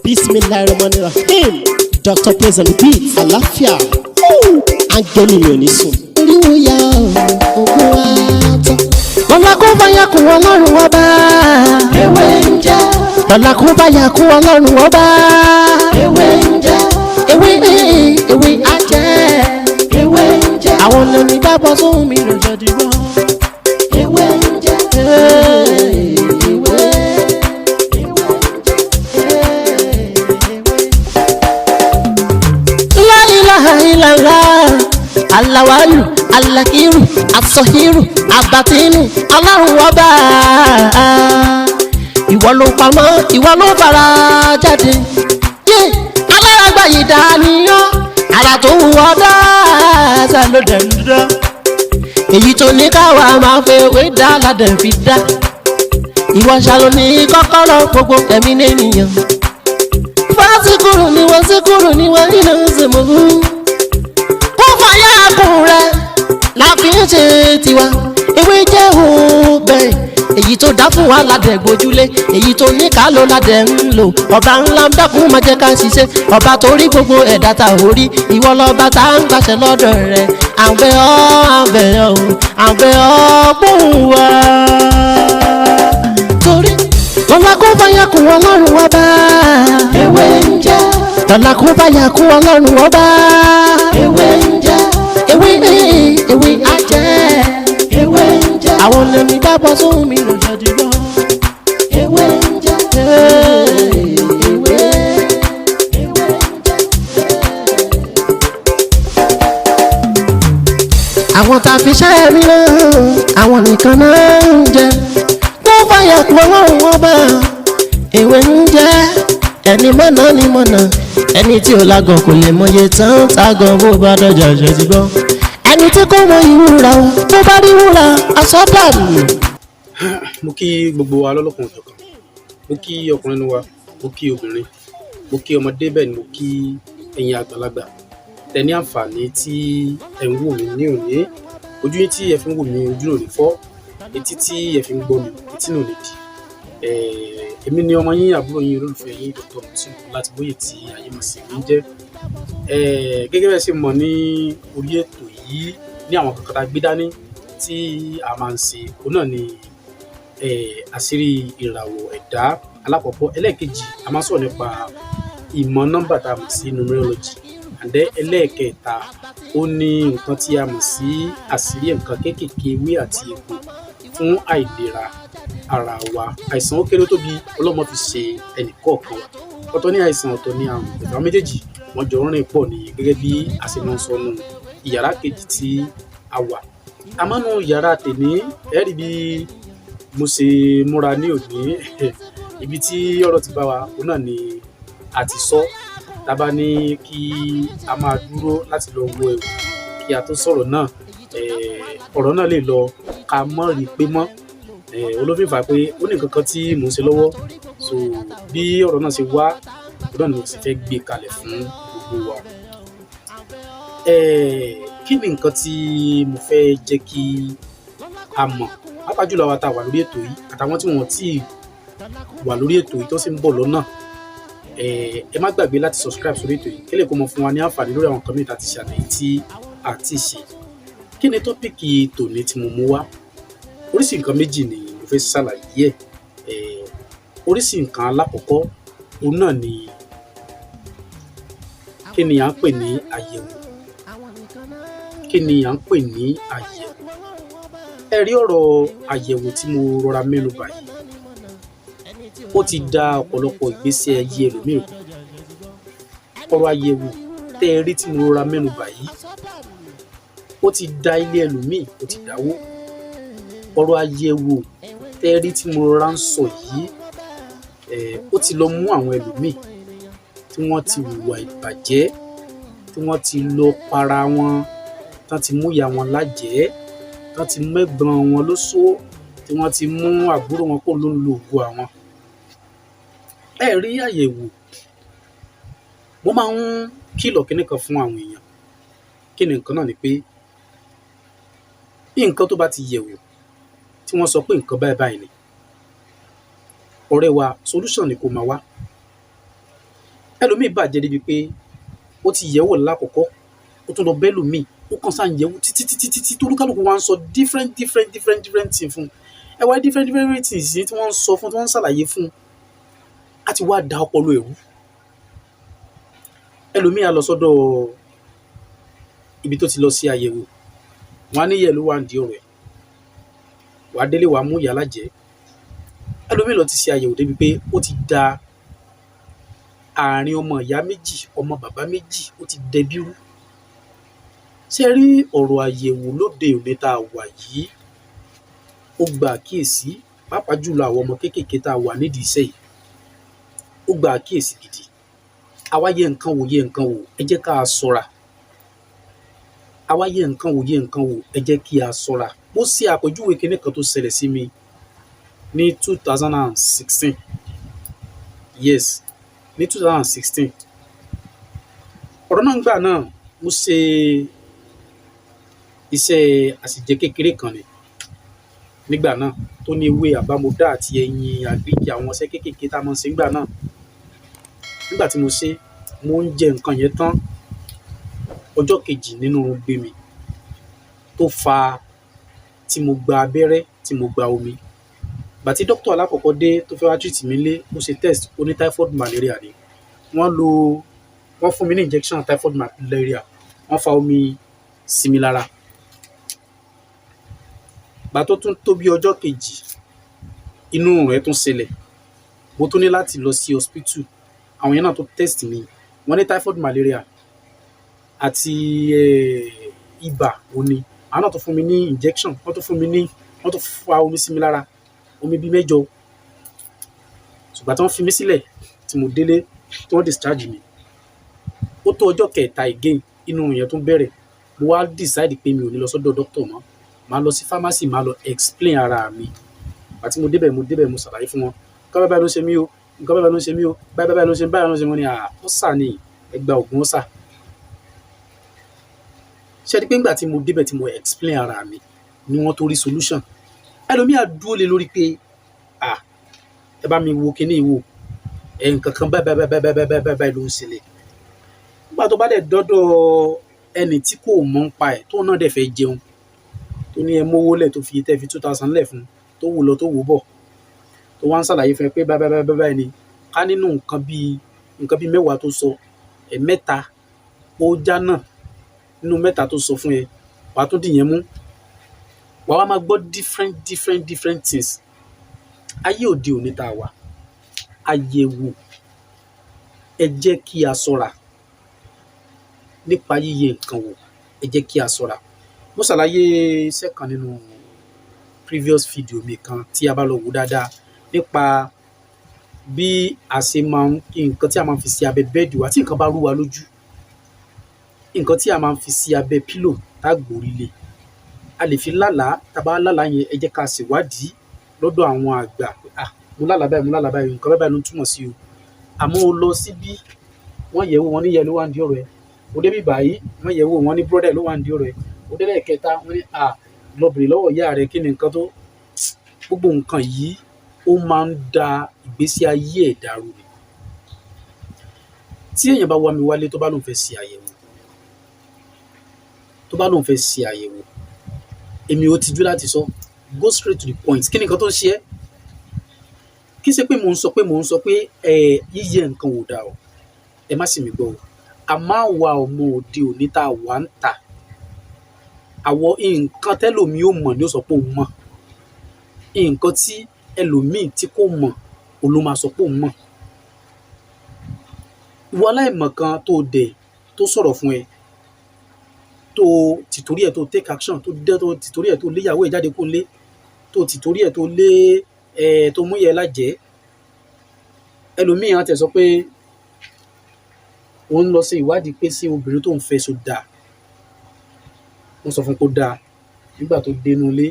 Bismillahir Rahmanir Rahim. Dr. Praise and the beat. Àlàáfíà. Áńgẹ́lì mi ò ní sùn. Oríwo ya ògùn wa tán. Lọ́la kó bá yà kún Ọlọ́run Ọba. Ewé ń jẹ́. Lọ́la kó bá yà kún Ọlọ́run Ọba. Ewé ń jẹ́. Ewé ewé ajẹ́. Ewé ń jẹ́. Àwọn lẹ́ni dábọ̀ sóhun mi rò jọ̀dí gbọ́. Ewé ń jẹ́. Ewé. La ilaha illallah. Alawalu, alakiru, asọhiru, abatinu, Ọlọ́run Ọba. Ìwọ ló pamọ́, ìwọ ló fara jáde. Yé alárágbá yìí dániyán, ara tó wù ọ́ dáadáa ló dẹ̀ ń dán. Èyí tó ní káwa máa fẹ́ wé dá ládẹ̀ fi dá. Ìwọ ṣàlò ní kọ́kọ́rọ́ gbogbo ẹ̀mí nìyẹn. Fásikúrú ni wọ́n síkúrú ni wọ́n nínú ìsìnkú. Kó fàyà kùn rẹ̀ la fi ń ṣe tiwa. Ewé jẹ́ òun bẹ́ẹ̀. Èyí tó dá fún wa ládẹ̀ gbójúlé. Èyí tó ní ká ló ládẹ̀ ń lò. Ọba ńlá ń dákun máa jẹ́ ká ṣiṣẹ́. Ọba tó rí gbogbo ẹ̀dá ta ò rí. Ìwọ lọ́ba tá ń gbàṣẹ lọ́dọ̀ rẹ̀. À ń bẹ̀ ọ́, à ń bẹ̀ ọ́, à ń bẹ̀ ọ́ gbóhùn wa. Torí lọ́la kó bá yà kún Ọlọ́run Ọba. Ewé ń jẹ́. Lọ́la kó bá yà kún Ọlọ́run Ọba. Ewé ń jẹ́. Ewé ewé ajẹ́. Ewé ń jẹ́. Àwọn lẹ́ni dábọ̀ sóhun mi rò jọ̀dí lọ. Ewé ń jẹ́. Ewé. Àwọn tá a fi ṣẹ́ mi náà, àwọn nìkan náà ń jẹ. Kó bá yà kún Ọlọ́run Ọba. Ewé ń jẹ́. Ẹni mọ̀nà ni mọ̀nà. Ẹni tí ò lágàn kò lè mọye tán tágàn bó bá dọ̀jà ṣe ti gbọ́. Ẹni tí kò mọ ìwúra o, tó bá rí wúrà, aṣọ dànù. Mo kí gbogbo wa lọ́lọ́kan òjọ̀kan. Mo kí ọkùnrin nu wa, mo kí obìnrin, mo kí ọmọdé, bẹ́ẹ̀ ni mo kí ẹ̀yin àgbàlagbà tẹ ní àǹfààní tí ẹ̀ ń wò mí ní òní. Ojú yín tí ẹ fi ń wò mí, ojú náà ò ní fọ́. Etí tí ẹ fi ń gbọ́ mi, etí náà ò ní di. Èmi ni ọmọ yín, àbúrò yín, olólùfẹ́ yín, Dr. Mutiu Ọlátìbóyè tí ayé mọ̀ sí mi ń jẹ́. Gẹ́gẹ́ bẹ́ẹ̀ ṣe mọ̀ ní orí ètò yìí, ní àwọn kankan tá a gbé dání tí a máa ń ṣe, òun náà ni àṣírí ìràwọ̀ ẹ̀dá alákọ̀ọ́kọ́. Ẹlẹ́ẹ̀kejì, a máa ń sọ̀rọ̀ nípa ìmọ̀ nọ́mbà tá a mọ̀ sí numerology. And then ẹlẹ́ẹ̀kẹta, ó ní nǹkan tí a mọ̀ sí àṣírí nǹkan kéékèèké, ewé àti egbò fún àìlera ara wa. Àìsàn ó kéré ó tóbi, Ọlọ́mọ fi ṣe ẹnì kọ̀ọ̀kan wa. Ọ̀tọ̀ ní àìsàn, ọ̀tọ̀ ní àrùn. Ìgbà méjèèjì wọ́n jọ ń rìn pọ̀ ní, gẹ́gẹ́ bí a ṣe máa ń sọnù ìyàrá kejì tí a wà. Àmọ́ nù yàrá tèmi, ẹ rí bí mo ṣe múra ní òní. Ibi tí ọ̀rọ̀ ti bá wa, òun náà ni a ti sọ. Tá a bá ní kí a máa dúró láti lọ wo ẹ̀wù kí a tó sọ̀rọ̀ náà, ọ̀rọ̀ náà lè lọ ká mọ́ rí pé mọ́. Olófin fà pé ó ní nǹkan kan tí mò ń ṣe lọ́wọ́. So bí ọ̀rọ̀ náà ṣe wá, òun náà ni mo sì fẹ́ gbé kalẹ̀ fún gbogbo wa. Kí ni nǹkan tí mo fẹ́ jẹ́ kí a mọ̀, pàápàá jùlọ àwa tá a wà lórí ètò yìí àtàwọn tí wọ́n tí wà lórí ètò yìí tó sì ń bọ̀ lọ́nà? Ẹ má gbàgbé láti subscribe sórí ètò yìí kí lè kó mọ fún wa ní àǹfààní lórí àwọn nǹkan mìíràn tá a ti ṣe àtẹ̀yí tí a ti ṣe. Kí ni topic tòní tí mo mú wá? Oríṣi nǹkan méjì ni mo fẹ́ ṣàlàyé ẹ̀. Oríṣi nǹkan alákọ̀ọ́kọ́, òun náà ni kí ni à ń pè ní àyẹ̀wò? Kí ni à ń pè ní àyẹ̀wò? Ẹ rí ọ̀rọ̀ àyẹ̀wò tí mo rọra mẹ́nu bà yìí, ó ti da ọ̀pọ̀lọpọ̀ ìgbésí ayé ẹlòmíì rú. Ọ̀rọ̀ àyẹ̀wò tẹ́ ẹ rí tí mo rọra mẹ́nu bà yìí, ó ti da ilé ẹlòmíì, ó ti dáwó. Ọ̀rọ̀ àyẹ̀wò tẹ́ ẹ rí tí mo rọra ń sọ yìí, ó ti lọ mú àwọn ẹlòmíì tí wọ́n ti hùwà ìbàjẹ́, tí wọ́n ti lọ para wọn, tán ti mú ìyá wọn lájẹ̀ẹ́, tán ti mú ẹ̀gbọ́n wọn lóṣó, tí wọ́n ti mú àbúrò wọn kó ló ń lo ògo àwọn. Ẹ rí àyẹ̀wò, mo máa ń kìlọ̀ kinní kan fún àwọn èèyàn. Kí ni nǹkan náà? Ni pé bí nǹkan tó bá ti yẹ̀wò tí wọ́n sọ pé nǹkan báyìí báyìí ni, ọ̀rẹ́ wa, solution ni kó máa wá. Ẹlòmíì bàjẹ́ débi pé ó ti yẹ̀wò lákọ̀ọ́kọ́, ó tún lọ bẹ́ẹ̀ lòmíì, ó kàn sáà ń yẹ̀wò títí títí títí tó olúkálùkù wá ń sọ different different different different thing fún un. Ẹ wá different different things tí wọ́n ń sọ fún, tí wọ́n ń ṣàlàyé fún un, á ti wá da ọpọlọ ẹ̀ rú. Ẹlòmíì á lọ sọ́dọ̀ ibi tó ti lọ sí àyẹ̀wò, wọn á ní ìyá ẹ̀ ló wà nídìí ọ̀rọ̀ ẹ̀. Wàá délé, wàá mú ìyá lájẹ̀ẹ́. Ẹlòmíì lọ ti ṣe àyẹ̀wò débi pé ó ti da àárín ọmọ ìyá méjì, ọmọ bàbá méjì, ó ti dẹbí rú. Ṣé ẹ rí ọ̀rọ̀ àyẹ̀wò lóde òní tá a wà yìí, ó gba àkíyèsí, pàápàá jùlọ àwọn ọmọ kéékèèké tá a wà nídìí iṣẹ́ yìí, ó gba àkíyèsí gidi. Àwa yẹ nǹkan wò, yẹ nǹkan wò, ẹ jẹ́ ká a ṣọ́ra. Àwa yẹ nǹkan wò, yẹ nǹkan wò, ẹ jẹ́ kí a ṣọ́ra. Mo ṣe àpèjúwe kinní kan tó ṣẹlẹ̀ sí mi ní 2016. Yes, ní 2016. Ọ̀rọ̀ náà, ńgbà náà, mo ṣe iṣẹ́ àṣejẹ kékeré kan ni nígbà náà tó ní ewé àbámọdá àti ẹyin àgíríkì, àwọn iṣẹ́ kéékèèké tá a máa ń ṣe nígbà náà. Nígbà tí mo ṣe, mo ń jẹ nǹkan yẹn tán, ọjọ́ kejì nínú oorun gbé mi tó fa tí mo gba abẹ́rẹ́, tí mo gba omi. Ìgbà tí dókítà alákọ̀ọ́kọ́ dé tó fẹ́ wá treat mi nílé, ó ṣe test, ó ní typhoid malaria ni. Wọ́n lo, wọ́n fún mi ní injection typhoid malaria, wọ́n fa omi sí mi lára. Ìgbà tó tún tó bí ọjọ́ kejì, inú rẹ̀ tún ṣẹlẹ̀, mo tún ní láti lọ sí hospital. Àwọn yẹn náà tó test mi, wọ́n ní typhoid malaria àti ibà. Òun ni àwọn náà tó fún mi ní injection, wọ́n tó fún mi ní, wọ́n tó fa omi sí mi lára, omi bíi mẹ́jọ. Ṣùgbọ́n tí wọ́n fi mí sílẹ̀, tí mo délé, tí wọ́n discharge mi, ó tó ọjọ́ kẹta again, inú yẹn tún bẹ̀rẹ̀. Mo wá decide pé mi ò ní lọ sọ́dọ̀ doctor mọ́, màá lọ sí pharmacy, màá lọ explain ara mi. Àti mo débẹ̀, mo ṣàlàyé fún wọn, nǹkan báyìí ló ń ṣe mí o, nǹkan báyìí ló ń ṣe mí o, báyìí báyìí ló ń ṣe mí, báyìí ló ń ṣe mí. Wọ́n ní, "À, ulcer ni, ẹ gba oògùn ulcer." Ṣé ẹ rí pé nígbà tí mo débẹ̀, tí mo explain ara mi, ni wọ́n tó rí solution. Ẹlòmíà dúró lé lórí pé, "À, ẹ bá mi wo kíní wò ẹ, nǹkan kan báyìí báyìí báyìí báyìí báyìí báyìí ló ń ṣẹlẹ̀." Nígbà tó bá dẹ̀ dọ́dọ̀ ẹni tí kò mọ̀ ń pa ẹ̀, tóun náà dẹ̀ fẹ́ jẹun, tó ní ẹ mówó lẹ̀, tó fi tẹ́ fi 2,000 lẹ̀ fún, tó wò lọ, tó wò bọ̀, tó wá ń ṣàlàyé fún ẹ pé báyìí báyìí báyìí báyìí ni, ká nínú nǹkan bíi 10 tó sọ, ẹ̀ mẹ́ta ó já náà nínú mẹ́ta tó sọ fún ẹ, wàá tún dìyẹn mú, wàá wá máa gbọ́ different different different things. Ayé òde òní tá a wà, àyẹ̀wò, ẹ jẹ́ kí a ṣọ́ra nípa yíyẹ nǹkan wò, ẹ jẹ́ kí a ṣọ́ra. Mo ṣàlàyé iṣẹ́ kan nínú previous video mi kan tí a bá lọ wò dáadáa nípa bí a ṣe máa ń, nǹkan tí a máa ń fi sí abẹ́ bẹ́ẹ̀dì wa tí nǹkan bá rú wa lójú, nǹkan tí a máa ń fi sí abẹ́ pillow tá gbórí lé, a lè fi lálàá. Tá a bá lálàá yẹn, ẹ jẹ́ ká ṣèwádìí lọ́dọ̀ àwọn àgbà: "Ah, mo lálàá báyìí, mo lálàá báyìí, nǹkan báyìí ló ń túmọ̀ sí o." Àmọ́ o lọ síbí, wọ́n yẹ̀ wò, wọ́n ní ìyá ẹ ló wà nídìí ọ̀rọ̀ ẹ. O débí báyìí, wọ́n yẹ̀ wò, wọ́n ní brother ẹ ló wà nídìí ọ̀rọ̀ ẹ. O délẹ̀ kẹta, wọ́n ní, "À, lọ bèrè lọ́wọ́ ìyá rẹ kí ni nǹkan tó." Gbogbo nǹkan yìí, ó máa ń da ìgbésí ayé ẹ̀dá rú ni. Tí èèyàn bá wá mi wálé, tó bá lóun fẹ́ ṣe àyẹ̀wò, tó bá lóun fẹ́ ṣe àyẹ̀wò, èmi ò tijú láti sọ, go straight to the point: kí ni nǹkan tó ń ṣe ẹ́? Kí ṣe pé mò ń sọ pé ẹ yíyẹ nǹkan ò dáa o, ẹ má sì mí gbọ́ o. Àmọ́ àwa ọmọ òde òní tá a wà ń tà, àwọ̀ nǹkan tẹ́lòmíì ò mọ̀ ni ó sọ pé òun mọ̀, nǹkan tí ẹlòmíì tí kò mọ̀, òun ló máa sọ pé òun mọ̀. Ìwọ aláìmọ̀kan tó dẹ̀ tó sọ̀rọ̀ fún ẹ, tó tìtorí ẹ̀ tó take action, tó dẹ́, tó tìtorí ẹ̀ tó lé ìyàwó ẹ̀ jáde kó lé, tó tìtorí ẹ̀ tó lé ẹ̀, tó mú yẹ lájẹ̀ẹ́. Ẹlòmíì á tẹ̀ sọ pé òun lọ sí ìwádìí pé sí obìnrin tó ń fẹ́ so dáa. Wọ́n sọ fún pé ó dáa. Nígbà tó dénú ilé,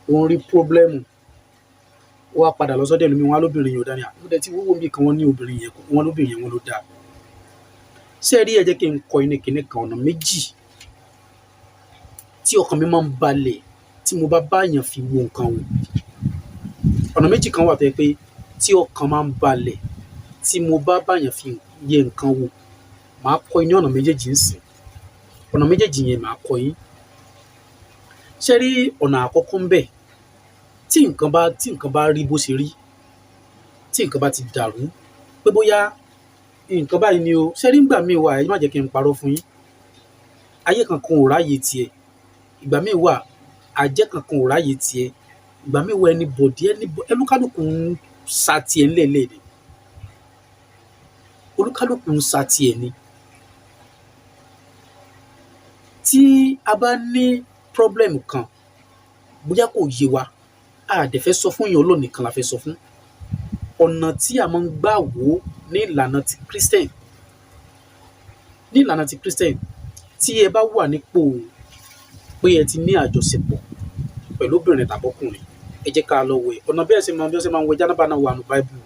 ó ń rí problem. Ó wá padà lọ sọ́dọ̀ ẹlòmíì, wọ́n á lóbìnrin yẹn ò dáa ni. Mo dẹ̀ ti wúwo bí kan, wọ́n ní obìnrin yẹn, wọ́n lóbìnrin yẹn, wọ́n ló dáa. Ṣé ẹ rí, ẹ jẹ́ kí n kọ yín ní kinní kan, ọ̀nà méjì tí ọkàn mi máa ń balẹ̀ tí mo bá bá èèyàn fi wo nǹkan wò. Ọ̀nà méjì kan wà tó jẹ́ pé tí ọkàn máa ń balẹ̀ tí Tí mo bá báyàn fi yẹ nǹkan wò, màá kọ́ yín ní ọ̀nà méjèèjì ń sìn. Ọ̀nà méjèèjì yẹn màá kọ́ yín. Ṣé rí ọ̀nà àkọ́kọ́ ń bẹ̀? Tí nǹkan bá rí bó ṣe rí, tí nǹkan bá ti dàrú, pé bóyá nǹkan báyìí ni o. Ṣé rí ńgbà míì wà, ẹ má jẹ́ kí n parọ́ fún yín. Ayé kankan ò ráyè tiẹ̀. Ìgbà míì wà, àjẹ́ kankan ò ráyè tiẹ̀. Ìgbà míì wà, anybody, olúkálùkù ń sa tiẹ̀ ńlẹ̀ẹ́lẹ̀ ni. Olúkálùkù ń sa tiẹ̀ ni. Tí a bá ní problem kan, bóyá kò yé wa, a dẹ̀ fẹ́ sọ fún èèyàn, Ọlọ́run nìkan la fẹ́ sọ fún. Ọ̀nà tí a máa ń gbà wò ó ní ìlànà ti Christian, ní ìlànà ti Christian, tí ẹ bá wà nípò pé ẹ ti ní àjọṣepọ̀ pẹ̀lú obìnrin tàbí ọkùnrin, ẹ jẹ́ ká lọ wẹ̀. Ọ̀nà bí ẹ ṣe máa bí wọ́n ṣe máa ń wẹ̀ jánábà náà wà nínú Bible.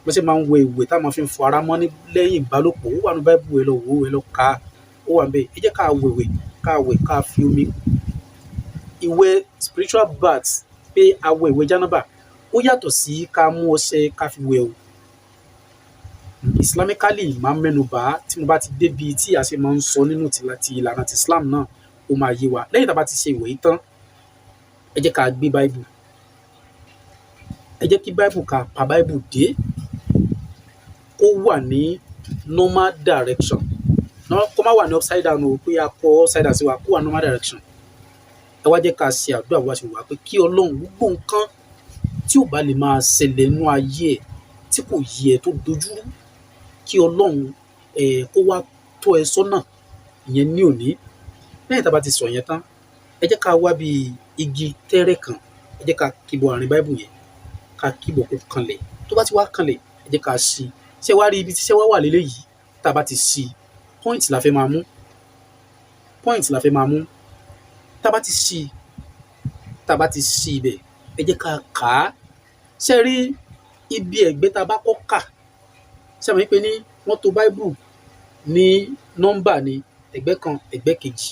Bí wọ́n ṣe máa ń wẹ̀ ìwẹ̀ tá a máa fi ń fọ ara mọ́ ní lẹ́yìn ìbálòpọ̀, ó wà nínú Bible. Ẹ lọ wò ó, ẹ lọ kà á, ó wà níbẹ̀. Ẹ jẹ́ ká wẹ̀wẹ̀, ká wẹ̀, ká fi omi ìwẹ̀ spiritual bath, pé a wẹ̀ ìwẹ̀ jánábà, ó yàtọ̀ sí ká mú ọṣẹ ká fi wẹ̀ o. Islamically, máa mẹ́nu bà á tí mo bá ti débi tí a ṣe máa ń sọ nínú ti ìlànà ti Islam náà, ó máa yé wa. Lẹ́yìn tá a bá ti ṣe ìwẹ̀ yìí tán, ẹ jẹ́ ká gbé Bible, ẹ jẹ́ kí Bible, ká pa Bible dé kó wà ní normal direction. Kó má wà ní upside down o, pé a kọ upside down sí wa. Kó wà normal direction. Ẹ wá jẹ́ ká ṣe àdúrà bó bá ṣe wà, pé kí Ọlọ́run, gbogbo nǹkan tí ò bá lè máa ṣẹlẹ̀ nínú ayé ẹ̀, tí kò yẹ, tó dojúrú, kí Ọlọ́run ẹ̀ kó wá tọ́ ẹ sọ́nà ìyẹn ní òní. Lẹ́yìn tá a bá ti sọ yẹn tán, ẹ jẹ́ ká wá bí igi tẹ́rẹ̀ kan, ẹ jẹ́ ká kíbọ̀ àárín Bible yẹn, ká kíbọ̀ kó kanlẹ̀. Tó bá ti wá kanlẹ̀, ẹ jẹ́ ká ṣí. Ṣé wá rí ibi tí ṣé wá wà léléyìí? Tá a bá ti ṣí, point la fẹ́ máa mú, point la fẹ́ máa mú. Tá a bá ti ṣí ibẹ̀, ẹ jẹ́ ká kà á. Ṣé rí ibi ẹ̀gbẹ́ tá a bá kọ́ kà, ṣé àmọ́ pé ní wọ́n tò Bible ní nọ́mbà ní ẹ̀gbẹ́ kan, ẹ̀gbẹ́ kejì?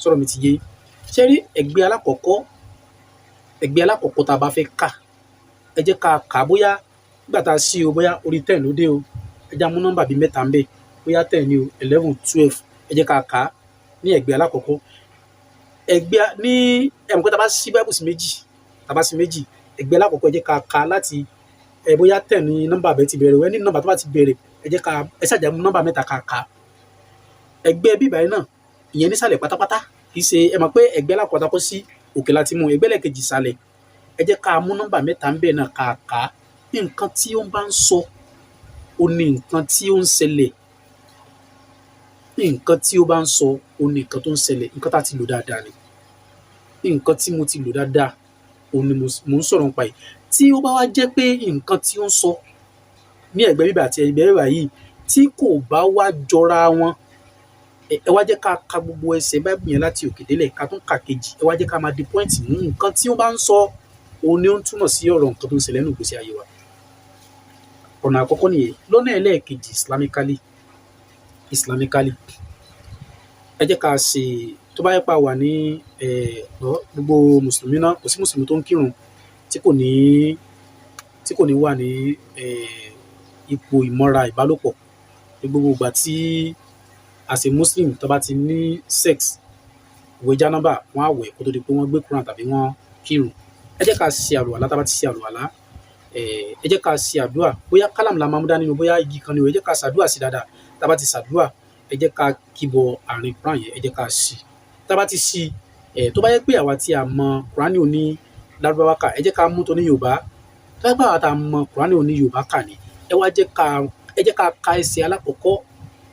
Sọ̀rọ̀ mi ti yé? Ṣé rí ẹ̀gbẹ́ alákọ̀ọ́kọ́, ẹ̀gbẹ́ alákọ̀ọ́kọ́ tá a bá fẹ́ kà, ẹ jẹ́ ká kà á. Bóyá nígbà tá a ṣí o, bóyá orí 10 ló dé o, ẹ jẹ́ á mú nọ́mbà bíi mẹ́ta ń bẹ̀, bóyá 10 ni o, 11, 12, ẹ jẹ́ ká kà á ní ẹ̀gbẹ́ alákọ̀ọ́kọ́. Ẹ̀gbẹ́ ní ẹ̀mọ̀ pé tá a bá ṣí Bible sí méjì, tá a bá ṣí méjì, ẹ̀gbẹ́ alákọ̀ọ́kọ́, ẹ jẹ́ ká kà á láti ẹ bóyá 10 ní nọ́mbà bẹ́ẹ̀ ti bẹ̀rẹ̀ o, ẹni nọ́mbà tó bá ti bẹ̀rẹ̀, ẹ jẹ́ ká ẹ ṣàjà mú nọ́mbà mẹ́ta ká kà á. Ẹ̀gbẹ́ bíbá yìí náà, ìyẹn nísàlẹ̀ pátápátá, kì í ṣe ẹ mọ̀ pé ẹ̀gbẹ́ alákọ̀ọ́kọ́ kọ́ sí òkè láti mú, ẹ̀gbẹ́ lẹ́ẹ̀kejì ìsàlẹ̀, ẹ jẹ́ ká mú nọ́mbà mẹ́ta ń bẹ̀ náà ká kà á. Nǹkan tí ó bá ń sọ, ó ní nǹkan tí ó ń ṣẹlẹ̀. Nǹkan tí ó bá ń sọ, ó ní nǹkan tó ń ṣẹlẹ̀. Nǹkan tá a ti lò dáadáa ni. Nǹkan tí mo ti lò dáadáa, òun ni mo ń sọ̀rọ̀ nípa ẹ̀. Tí ó bá wá jẹ́ pé nǹkan tí ó ń sọ ní ẹ̀gbẹ́ bíbà àti ẹ̀gbẹ́ bíbà yìí, tí kò bá wá jọra wọn, ẹ wá jẹ́ ká ka gbogbo ẹsẹ̀ Bible yẹn láti òkè délẹ̀, ká tún kà kejì. Ẹ wá jẹ́ ká máa di point mú. Nǹkan tí ó bá ń sọ, òun ni ó ń túmọ̀ sí ọ̀rọ̀ nǹkan tó ń ṣẹlẹ̀ nínú ìgbésí ayé wa. Ọ̀nà àkọ́kọ́ nìyẹn. Lọ́nà ẹlẹ́ẹ̀kejì, islamically, ẹ jẹ́ ká ṣe, tó bá yẹ pé a wà ní gbogbo mùsùlùmí náà, kò sí mùsùlùmí tó ń kírun tí kò ní wà ní ipò ìmọ́ra ìbálòpọ̀. Ní gbogbo ìgbà tí as a Muslim tó bá ti ní sex, ìwẹ̀ jánábà, wọ́n á wẹ̀ kó tó di pé wọ́n gbé Quran tàbí wọ́n kírun. Ẹ jẹ́ ká ṣe àlùwàlá. Tá bá ti ṣe àlùwàlá, ẹ jẹ́ ká ṣe àdúrà. Bóyá kálàmù la máa mú dání ni o, bóyá igi kan ni o, ẹ jẹ́ ká ṣàdúrà sí dáadáa. Tá bá ti ṣàdúrà, ẹ jẹ́ ká kíbọ àárín Quran yẹn, ẹ jẹ́ ká ṣí. Tá bá ti ṣí ẹ, tó bá yẹ pé àwa tí a mọ Quran oní Lárúbáwá kà, ẹ jẹ́ ká mú tó ní Yorùbá. Tó bá yẹ pé àwa tá a mọ Quran oní Yorùbá kà ni, ẹ wá jẹ́ ká ka ẹsẹ̀ alákọ̀ọ́kọ́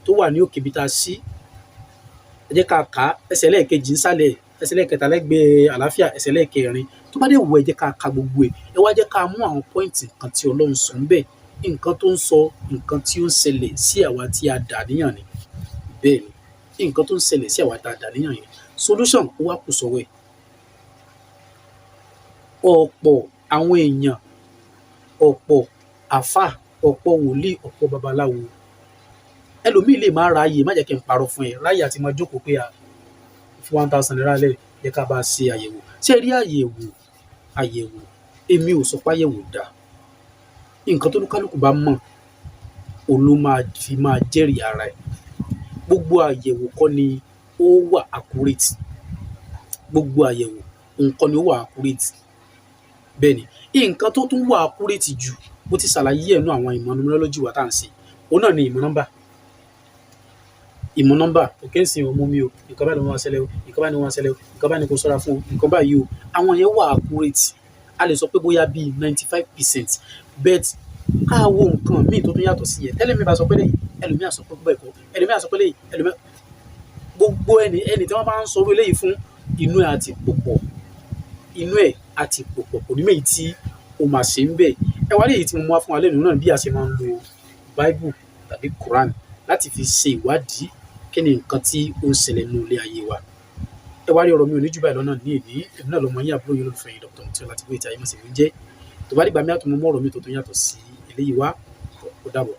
tó wà ní òkè ibi tá a ṣí. Ẹ jẹ́ ká kà á, ẹsẹ̀ ẹlẹ́ẹ̀kejì ńsàlẹ̀, ẹsẹ̀ ẹlẹ́ẹ̀kẹta lẹ́gbẹ̀ẹ́ àlàáfíà, ẹsẹ̀ ẹlẹ́ẹ̀kẹrin. Tó bá dé wù, ẹ jẹ́ ká ka gbogbo ẹ̀. Ẹ wá jẹ́ ká mú àwọn point kan tí Ọlọ́run sọ ń bẹ̀. Nǹkan tó ń sọ, nǹkan tí ó ń ṣẹlẹ̀ sí àwa tí a dà níyàn ni. Bẹ́ẹ̀ ni, nǹkan tó ń ṣẹlẹ̀ sí àwa tá a dà níyàn yẹn, solution ó wá kù sọ́wọ́ ẹ̀. Ọ̀pọ̀ àwọn èèyàn, ọ̀pọ̀ àfáà, ọ̀pọ̀ wòlíì, ọ̀pọ̀ babaláwo, ẹlòmíì lè má ráyè. Má jẹ́ kí n parọ́ fún ẹ, ráyè àti máa jókòó pé a fi ₦1,000 lẹ̀, jẹ́ ká bá a ṣe àyẹ̀wò. Ṣé ẹ rí àyẹ̀wò? Àyẹ̀wò, èmi ò sọ pé àyẹ̀wò dà. Nǹkan tó lúkálùkù bá mọ̀ Òun ló máa fi máa jẹ́rìí ara ẹ̀. Gbogbo àyẹ̀wò kọ́ ni ó wà accurate. Gbogbo àyẹ̀wò nǹkan ni ó wà accurate. Bẹ́ẹ̀ ni, nǹkan tó tún wà accurate jù, mo ti ṣàlàyé ẹ̀ nú àwọn ìmọ̀ numerology wa tá à ń ṣe, òun náà ni ìmọ̀ nọ́mbà. Ìmọ̀ nọ́mbà òkè ń sìn o, mú mi o, nǹkan báyìí ló máa ṣẹlẹ̀ o, nǹkan báyìí ló máa ṣẹlẹ̀ o, nǹkan báyìí ni kò ṣọ́ra fún o, nǹkan báyìí o. Àwọn yẹn wà accurate, a lè sọ pé bóyá bíi 95%, but ká wo nǹkan míì tó tún yàtọ̀ sí yẹn. Tẹ́lẹ̀ mi bá sọ pé léyìí, ẹlòmíì á sọ pé bẹ́ẹ̀ kọ́, ẹlòmíì á sọ pé léyìí, ẹlòmíì. Gbogbo ẹni tí wọ́n bá ń sọ irú eléyìí fún, inú ẹ̀ á ti pòpọ̀, inú ẹ̀ á ti pòpọ̀, kò ní mèyí tí ó máa ṣe ń bẹ̀. Ẹ wá rí èyí tí mo mú wá fún wa lẹ́nu náà, bí a ṣe máa ń lo Bible tàbí Quran láti fi ṣe ìwádìí kí ni nǹkan tí ó ń ṣẹlẹ̀ nínú ilé ayé wa. Ẹ wá rí, ọ̀rọ̀ mi ò ní jù báyìí lọ́nà ní èní. Èmi náà lọmọ yín, àbúrò yín, olólùfẹ́ yín, Dr. Mutio Lateef, tí ayé mọ̀ sí mi jẹ́. Tó bá dìgbà mi àtúmọ̀ mọ́ ọ̀rọ̀ mi tó tún yàtọ̀ sí eléyìí wá. Ó dàbọ̀.